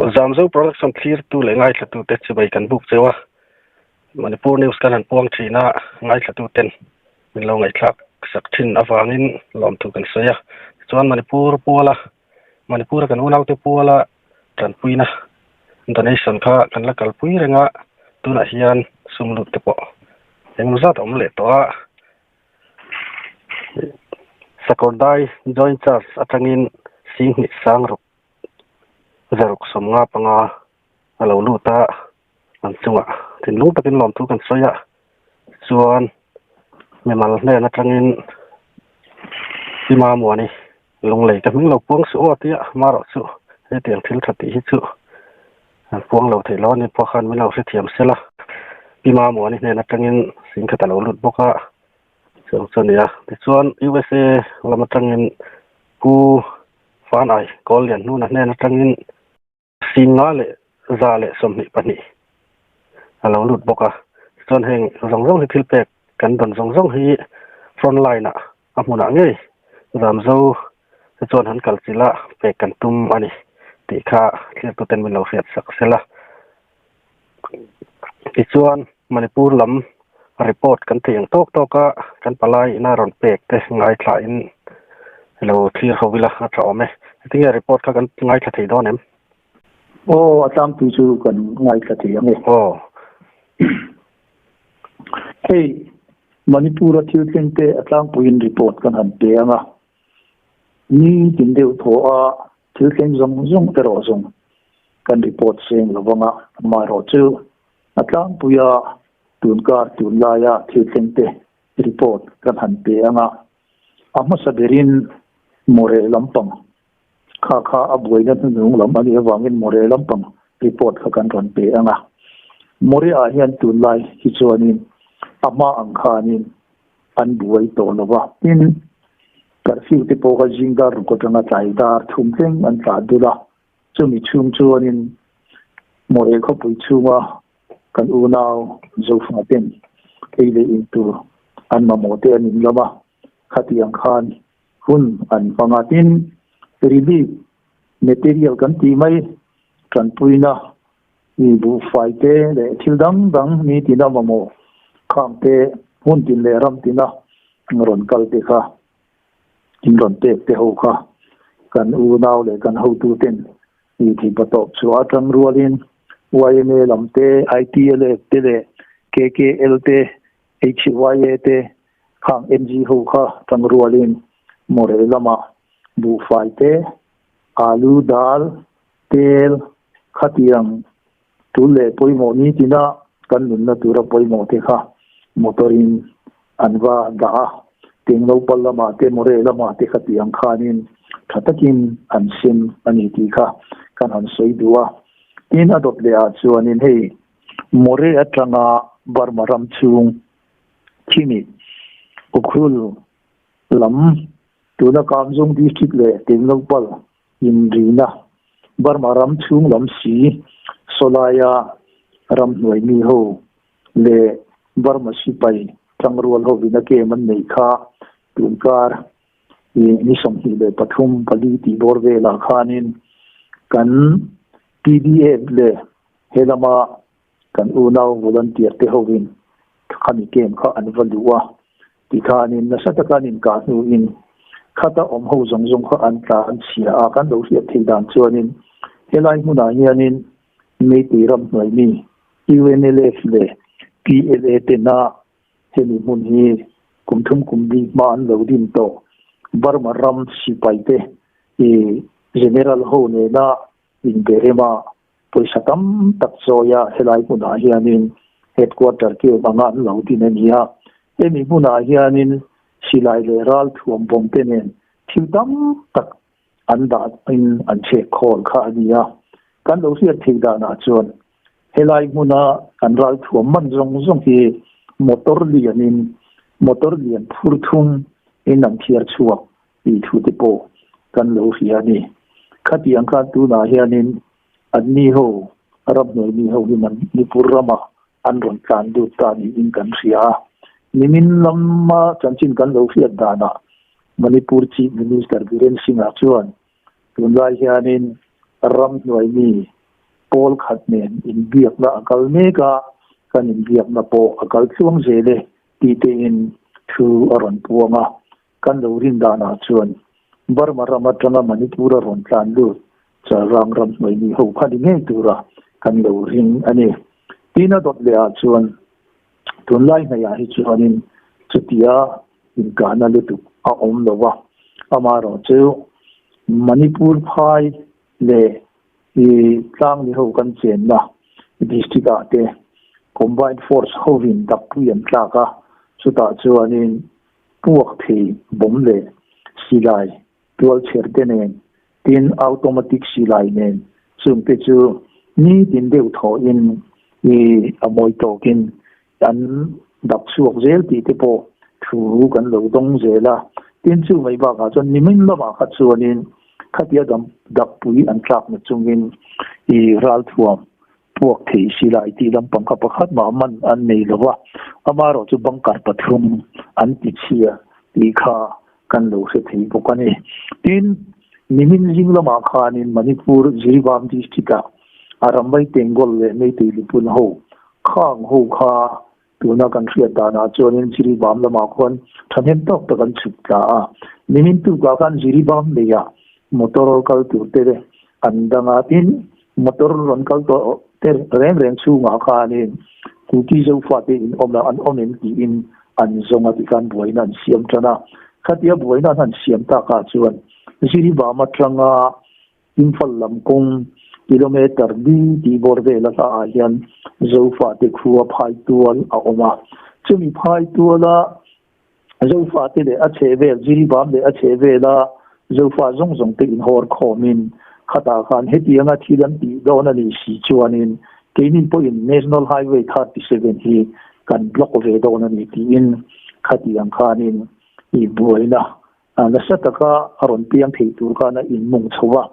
Zamzo Production thlirtu leh ngaithlatute chibai kan buk cheu a, Manipur News kan han puang thin a, ngaithlatuten min lo ngaihthlak sak thin avangin lawmthu kan sawi a. Tichuan Manipur puala Manipur-a kan unaute puala tanpuina donation kha kan la kalpui reng a, tunah hian sum lut te pawh engemaw zat a awm leh tawh a. Sakawrdai Joint Church atangin Singhnih Sangruk 655 a lo lut a, an chungah thinlung takin lawmthu kan sawi a, chuan mimal hnen atangin Pi Mamuani lunglei ka hming lo puang suh aw tia marawh chu hetiang thil tha tih hi chu an puang lo theih lo a ni pawh khan min lo hrethiam sela Pi Mamuani hnen atangin singkhat a lo lut bawk a chuang chu a ni a, tichuan USA lam atangin Pu Fanai Kawllian hnuna hnen atangin 5122 a lo lut bawk a, tichuan heng zawng zawng hi thil pek kan dawn zawng zawng hi front line ah a hmunah ngei Zamzo te chuan han kal chilh a pek kan tum a ni tih kha thliartuten min lo hriat sak sel a. Tichuan Manipur lam report kan thei ang tawk tawk a, kan palai ina rawn pek te ngaithla in lo thlir ho ila a tha awm e. Tinge report kha kan ngaithla thei dawn em? Aw, a tlangpui chu kan ngaithla thei ang e. Aw. Hei, Manipur-a thil thleng te a tlangpuiin report kan han pe ang a. Ni tin deuh thaw a thil thleng zawng zawng erawh zawng kan report seng lo vang a, amaherawh chu a tlangpuia tun kar tun laia thil thleng te report kan han pe ang a, a hmasa berin Moreh lampang kha kha a buaina hnuhnung lam a nih avangin Moreh lampang report kha kan rawn pe ang a. Moreh ah hian tunlai hi chuanin a hma ang khanin an buai tawh lo va, tin, curfew te pawh kha zing dar ruk atanga tlai dar thum thleng an tla dul a, chumi chhung chuanin Moreh khawpui chhunga kan unau Zofa ten ei leh in tur an mamawh te an inlam a, khatiang khan hun an hmang a, tin, relief material kan tih mai tanpuina I buhfai te leh thil dang dang ni tina mamawh khang te hmun tin leh ram tina rawn kal te kha in rawn pek te ho kha kan unau leh kan hotu ten i thipa tawp chhuah atang rualin yma lam te, ITLF te leh KKL te, HYA te khang NG ho kha tang rualin Moreh lamah buhfai te, alu dal Tel, khatiang tul leh pawimawh ni tina kan nunna tura pawimawh te kha motor in an va dah a, Tenglopal lamah te Moreh lamah te khatiang khanin tha takin an sem a ni tih kha kan han sawi duh a. Tin, a dawt leh ah chuanin hei Moreh atanga Burma ram chhung khimi Ukhrul lam tuna Kamzung District leh Tenglopal Inrina, Burma ram chhung lam si sawlaia ramhnuai mi ho leh Burma sipai tlangrual hovin a kem an neih kha tunkar i ni 23 pali tih bawr velah khanin kan pdf leh he lama kan unau volunteer te hovin khami kem kha an va luh a. Tikhanin nasa taka an inkah hnuin khata awm ho zawng zawng kha an tla an chhia a, kan lo hriat theih dan chuanin helai hmunah hianin Meitei ramhnuai mi UNLF leh PLA tena hemi hmun hi kum thum kum li hma an lo din tawh Burma ram sipai te i General ho nena inberema Pawisa tam tak chawia helai hmunah hianin headquarter camp anga an lo din a ni a. Hemi hmunah hianin silai leh ral thuam bawm te nen thil tam tak an dah in an chhek khawl kha a ni a. Kan lo hriat theih danah chuan helai hmuna an ral thuam man zawng zawng hi motor lianin motor lian phur thum in an thiar chhuak tih thu te pawh kan lo hria a ni. Khatiang khan tunah hianin anni ho, ramhnuai mi ho hi Manipur ramah an rawn tlan lut ta niin kan hria a. Nimin lama chanchin kan lo hriat danah Manipur Chief Minister Biren Singh-a chuan tunlai hianin ramhnuai mi Pawl khat nen inbiakna a kal mek a, kan inbiakna pawh a kal tluang zel e tih tein thu a rawn puang a. Kan lo rin danah chuan Burma ram atanga Manipur a rawn tlan lut Chalrang ram hnuai mi ho kha ni ngei tura kan lo ring a ni. Tin a dawt leh ah chuan tunlai hnaihah hi chuanin chutia inkahna lutuk a awm lo va, amaherawhchu Manipur phai leh I tlang ni ho kan chenna district ah te combined force hovin dappui an tlak a, chutah chuanin puak thei bawm leh silai tual chher te nen tin automatic silai nen chung te chu nitin deuh thawhin i a mawi tawkin an dap chhuak zel tih te pawh thu kan lo dawng zel a. Tin chu mai bakah chuan nimin lamah kha chuanin khatia dam dakpui an tlakna chungin i ralthuam puak thei si lai tih lampang kha pakhat mah man an nei lo va, amaherawh chu bunker pathum an ti chhia tih kha kan lo hre thei bawk a ni. Tin, nimin zing lamah khanin Manipur Jiribam district-ah Arambai Tengol leh Meitei Lipun ho Khang ho kha tuna kan hriat danah chuanin Jiribam lamah khuan thahnem tawk tak an chhuk tla a. Nimin tukah khan Jiribam leiah motor kal tur te an dang a, tin motor rawn kal tawh te reng reng chhungah khanin Kuki Zofate in awm lo an awm em tiin an zawng a tikhan buaina an siam tan a. Khatia buaina an han siam takah chuan Jiribam atanga Imphal lam kawng kilometre li tih bawr vel a hlaah hian Zofate khua phai tual a awm a. Chumi phai tuala Zofate leh a chhehvel, Jiribam leh a chhehvela Zofa zawng zawng te inhawr khawmin khatah khan hetianga thil an tih dawn a nih si chuanin keini pawhin National Highway 37 hi kan block ve dawn a ni tiin khatiang khanin i buaina Nasa taka a rawn piang thei tur khan a inmung chho a,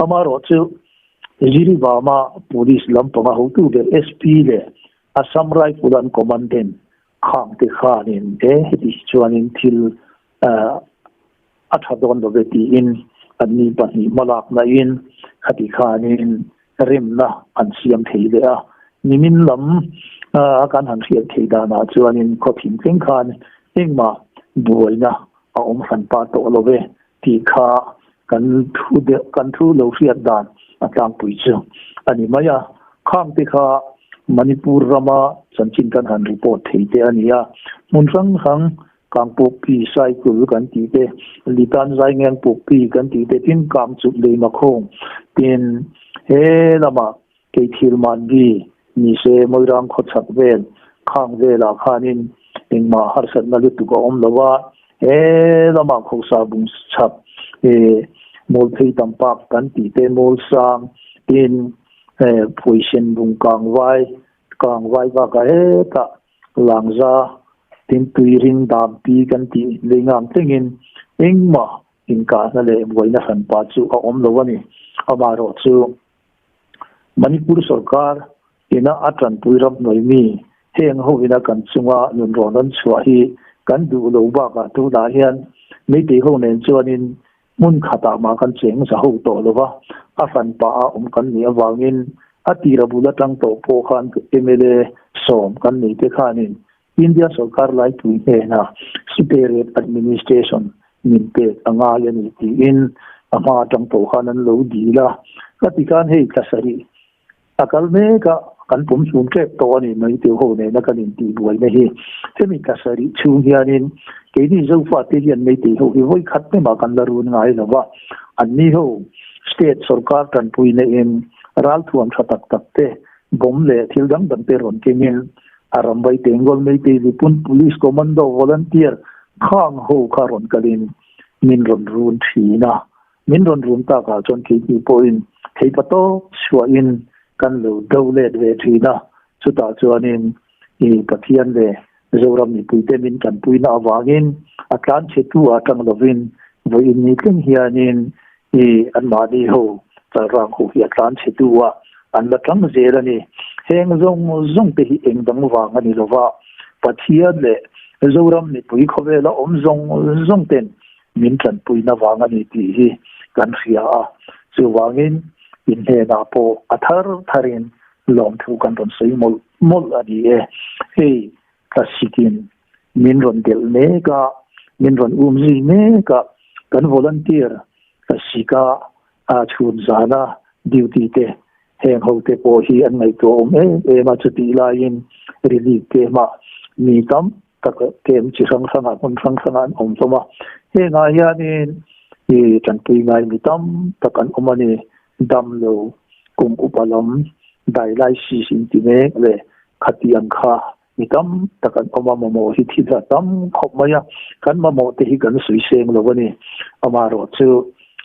amaherawh chu Jiribama Police lampanga hotu ber SP leh Assam Rifle an Commandant khangte khanin e heti hi chuanin thil a tha dawn lo ve tiin anni pahnih hmalaknain khati khanin remna an siam thei leh a. Nimin lam kan han hriat theih danah chuanin khawthim thleng khan engmah buaina a awm hran pah tawh lo ve tih kha kan thu deuh kan thu lo hriat dan a tlangpui chu a ni mai a. Khang te kha Manipur rama chanchin kan han report thei te a ni a. Hmun hrang hrang Kangpawkpi cycle kan tih te, Litan Zaingengpawkpi kan tih te, tin Kangchuk Leimakhawng tin he lamah Keithil Manbi ni se Moirang khawchhak vel khang velah khanin engmah harsatna lutuk a awm lo a, he lamah Khawsa Bungchhak e Mawlphei Tampak kan tih te, Mawlsang tin Phuaisen Bungkangvai Kangvai bakah hetah Langza tin tuiring dampi kan tih lei ngang tlengin engmah inkahna leh buaina hranpa chu a awm lo a ni. Amaherawh chu Manipur sorkar ina a tanpui ram hnuai mi heng ho ina kan chunga nunrawn an chhuah hi kan duh lo bakah tunah hian Meitei ho nen chuanin Hmun khatah mah kan cheng za ho tawh lo va, a hran pah a awm kan nih avangin a tira bul atang tawh pawh khan mla sawm kan nei te khanin India sorkar laipui hnena Separate Administration min pek a ngai a ni tiin a hma atang tawh khan an lo dil a. Ka ti khan hei thla sarih A kal mek a, kan pum chhum tep tawh a ni mai tih ho nena kan intihbuaina hi. Hemi thla sarih chhung hianin keini Zofate hian Meitei ho hi vawi khat hnemah kan la run ngai lo va, anni ho state sorkar tanpuina in ralthuam tha tak tak te, bomb leh thil dang dang te rawn kengin a ramvai Tengol Meitei Lipun Police Commando Volunteer khang ho kha rawn kalin min rawn run thin a. Min rawn run takah chuan keini pawhin theipa tawp chhuahin kan lo do let ve thin a, chutah chuanin i Pathian leh Zoram mipuite min tanpuina avangin a tlanchhetu ah tang lovin vawiin ni tling hianin i anmahni ho chalrang ho hi a tlanchhetu ah an la tang zel a ni. Heng zawng zawng te hi eng dang vang a ni lova, Pathian leh Zoram mipui khawvela awm zawng zawng ten Min tanpuina vang a ni tih hi kan hria a, chuvangin In hnenah pawh a thar tharin lawmthu kan rawn sawi mawlh mawlh a ni e. Hei Tlasikin min rawn delh mek a, min rawn um zui mek a, kan volunteer Tlasika a chhun zana duty te heng ho te pawh hi an ngaihtuah awm em em a, chutih laiin relief te mah mi tam tak kem chi hrang hrangah hmun hrang hrangah an awm hlawm a, hengah hianin i tanpui ngai mi tam tak an awm a ni, damlo kum upa lam dialysis in ti mek leh khatiang kha mi tam tak an awm a, mamawh hi thil a tam khawp mai a, kan mamawh te hi kan sawi seng lo a ni. Amaherawhchu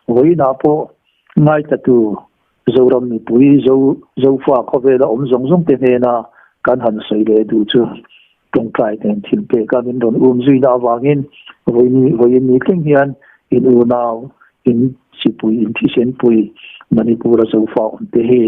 vawiinah pawh ngaithlatu Zoram mipui Zo Zofa khawvela awm zawng zawng te hnena kan han sawi leh duh chu tawngtai nen thil pek a min rawn um zuina avangin vawiin vawiin ni thleng hian in unau in chipui in thisenpui Manipur-a Zofa awm te hi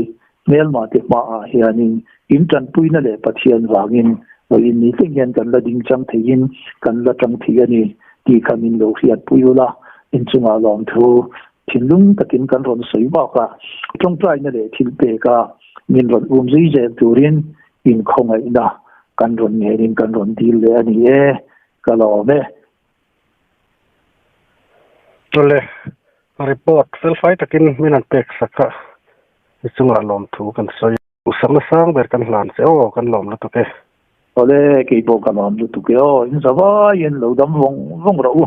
hmelma te hmaah hianin in tanpuina leh Pathian vangin vawiin ni thleng hian kan la ding chang theiin kan la tang thei a ni tih kha min lo hriatpui ula inchungah lawmthu Thinlung takin kan rawn sawi bak a, tawngtaina leh thil peka min rawn um zui zel turin inkhawngaihna kan rawn ngenin kan rawn dil leh a ni e, ka lawm e. Chawle, report felfai takin min han pek sak a, i chungah lawmthu kan sawi. Duhsakna sang ber kan hlan che aw, kan lawm lutuk e. Awle, keipawh ka lawm lutuk e aw, in zavaiin lo dam vawng vawng rawh u.